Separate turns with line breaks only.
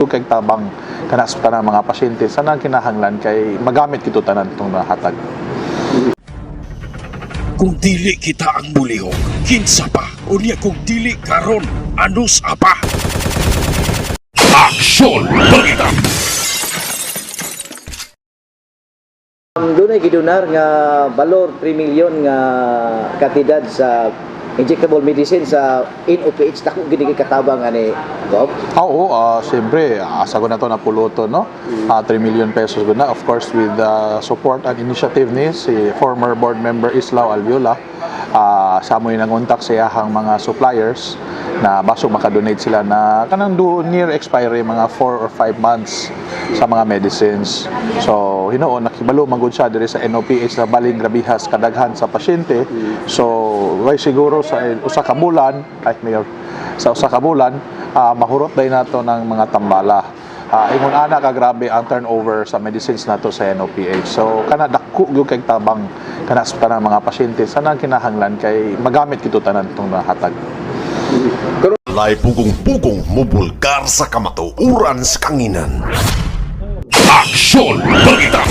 Kay tabang kana sa tanang mga pasyente sa nang kinahanglan kay magamit kito tanan itong nahatag.
Kung dili kita ang mulihok, kinsa pa? Unya kung dili karon, anus apa? Aksyon Balita!
Dunay gidonar nga balor 3 million nga kantidad sa injectable medicine sa NOPH. Dako gid kay katabang ani, Gob.
Oo, siyempre, asa ko na to na puluto, no? ₱3 million ko na. Of course, with the support and initiative ni si former board member Islao Alviola, sa amoy nangontak sa iyahang mga suppliers na basog makadonate sila na kanang do near expiry, mga 4 or 5 months sa mga medicines. So, hinuon nakibalo magud siya diri sa NOPH na baling grabihas kadaghan sa pasyente. So, way siguro sa usa ka bulan, ay mayor, sa usa ka bulan, mahurot day nato ng mga tambala. Ingon ana ka grabe ang turnover sa medicines nato sa NOPH. So kana dako gyud kay tabang kana sa tanang mga pasyente sa nang kinahanglan kay magamit kito tanan itong nahatag.
Walay pugong-pugong mubulgar sa kamatuoran sa kanginan.
Aksyon Balita!